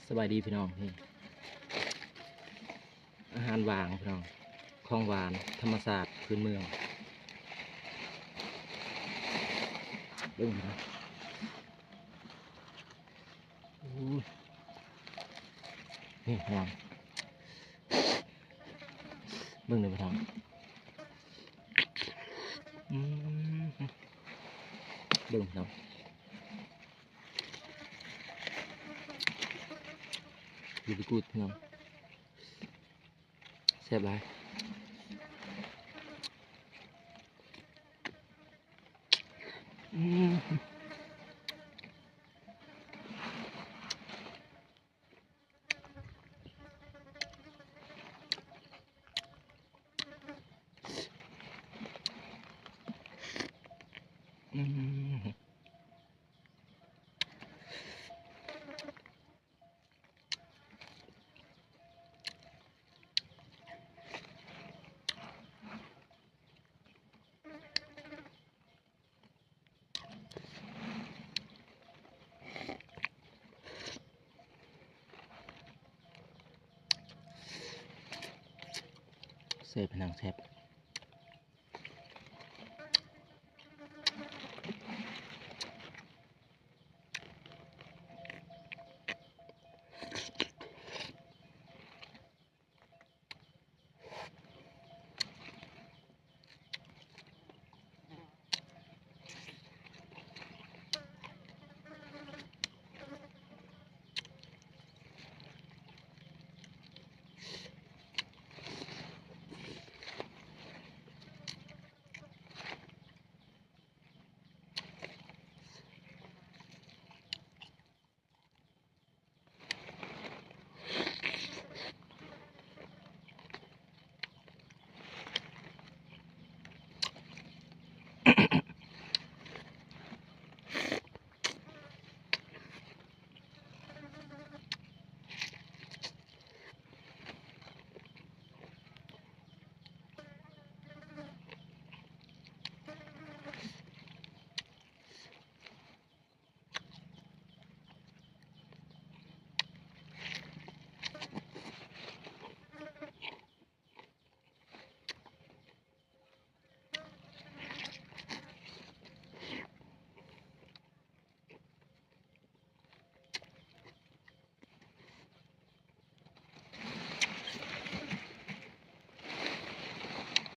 ສະບາຍດີພີ່ນ້ອງ ນີ້ ອາຫານຫວານພີ່ນ້ອງ ຂອງຫວານທຳມະຊາດພື້ນເມືອງ ເບິ່ງນະ ໂອ້ຍ ນີ້ພີ່ນ້ອງ ເບິ່ງເດີພີ່ນ້ອງ ອືມ ເບິ່ງພີ່ນ້ອງ very good ພີ່ນ້ອງ ແຊບຫຼາຍ ອືມ. ແຊບ ພີ່ນ້ອງ ແຊບ.